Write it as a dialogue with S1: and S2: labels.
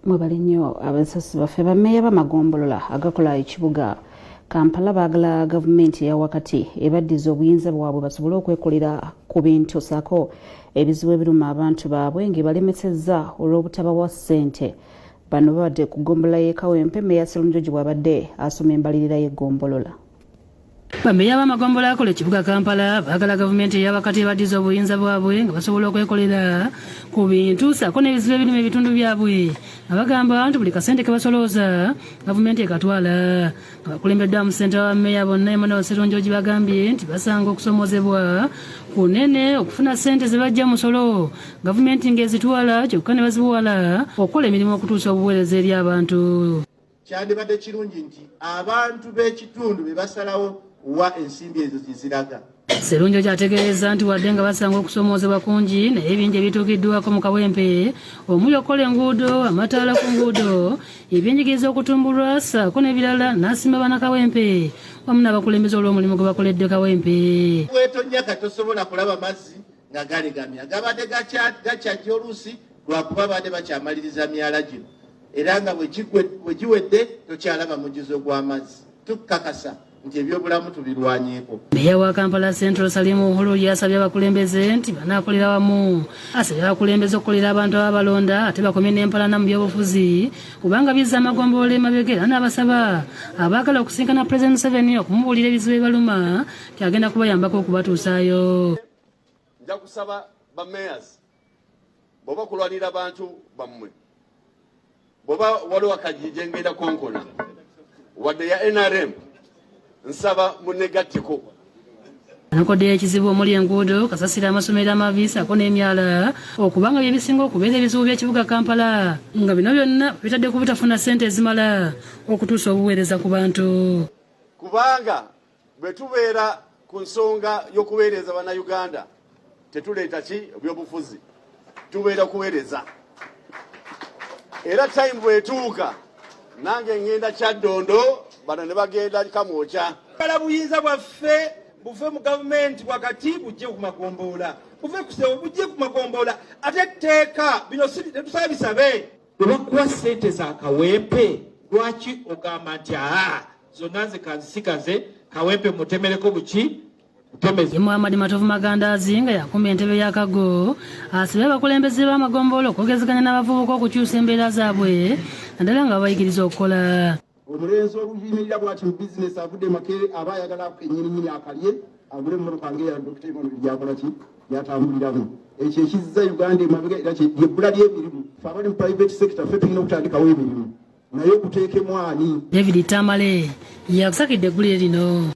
S1: Mwebale nnyo abasasi baffe. Bammeeya b'amagombolola agakola ekibuga Kampala baagala gavumenti eya wakati ebaddiza obuyinza bwabwe basobole okwekolera ku bintu saako ebizibu ebiruma abantu baabwe ng'ebalemesezza olw'obutabawa ssente. Bano babadde ku ggombolola y'e Kawempe, Meeya Sserunjogi bw'abadde asoma embalirira y'eggombolola.
S2: Bameeya b'amagombolola akola ekibuga Kampala baagala gavumenti ey'abakati ebaddiza obuyinza bwabwe nga basobola okwekolera ku bintu ssaako n'ebizibu ebiri mu bitundu byabwe, nga bagamba nti buli kasente ke basolooza gavumenti ekatwala. Nga bakulembeddwamu ssentebe wa meeya bonna Emmanuel Sserunjogi bagambye nti basanga okusomoozebwa kunene okufuna ssente ze bajja musolo gavumenti ng'ezitwala kyokka ne bazibuwala okukola emirimu okutuusa obuweereza eri abantu.
S3: Kyandibadde kirungi nti abantu b'ekitundu be basalawo wa ensimbi ezo gye ziraga.
S2: Sserunjogi ategeezezza nti wadde nga basanga okusoomoozebwa kungi, naye bingi ebituukiddwako mu Kawempe omuli okukola enguudo, amataala ku nguudo, ebyenjigiriza okutumbulwa ssaako n'ebirala, n'asiima Bannakawempe wamu n'abakulembeze olw'omulimu gwe bakoledde Kawempe.
S3: Bw'etonnya kati tosobola kulaba mazzi nga galegamya, gabadde gakyajja oluusi lwakuba babadde bakyamaliriza myala gino, era nga bwe giwedde tokyalaba mujjuzo gw'amazzi. Tukakasa nti ebyobulamu tubirwanyeeko.
S2: Meeya wa Kampala Central Salim Uhuru yasabye abakulembeze nti banaakolera wamu. Asabye abakulembeze okukolera abantu ababalonda ate bakomye n'empalana mu byobufuzi kubanga bizza amagombolola emabega, era n'abasaba abaagala okusinkana Pulezidenti Museveni okumubuulira ebizibu ebibaluma nti agenda kubayambako okubatuusaayo.
S4: Nja kusaba ba mayors bw'oba kulwanira bantu bammwe, bw'oba waliwo akajiji ngenda konkona wadde ya NRM, nsaba munegatteko.
S2: Anokoddeyo ekizibu omuli enguudo, kasasiro, amasomero amabi ssaako n'emyala okubanga bye bisinga okubeera ebizibu by'ekibuga Kampala, nga bino byonna bitadde ku butafuna ssente ezimala okutuusa obuweereza ku bantu.
S4: Kubanga bwe tubeera ku nsonga y'okuweereza Bannayuganda, tetuleeta ki ebyobufuzi, tubeera kuweereza. Era time bwetuuka nange ngenda Kyaddondo, bano ne bagenda Kamwokya.
S5: Bala buyinza bwaffe buve mu gavumenti wakati bujje ku magombolola, buve ku ssebo bujje ku magombolola, ate etteeka bino tetusaba bisabe. Bwe bakuwa ssente za Kawempe, lwaki ogamba nti aa zonna nze kanzisigaze Kawempe mutemereko buki?
S2: Ye Muhammad Matovu Magandaazi nga yakumba entebe ya Kaggo asabye abakulembeze b'amagombolola okwogezeganya n'abavubuka okukyusa embeera zaabwe, naddala nga babayigiriza okukola.
S6: Omulenzi oluyimirira bwati mu bizinesi avudde Makerere aba ayagala ennyininyini akalye agule emmotoka ng'eya Dokita Emmanuel gyakola ki gyatambuliramu. Ekyo ekizza Uganda emabega era lyebbula ly'emirimu. Ffe abali mu private sector ffe tulina okutandikawo emirimu, naye okuteekemu ani?
S2: David Tamale yakusakidde eggulire lino.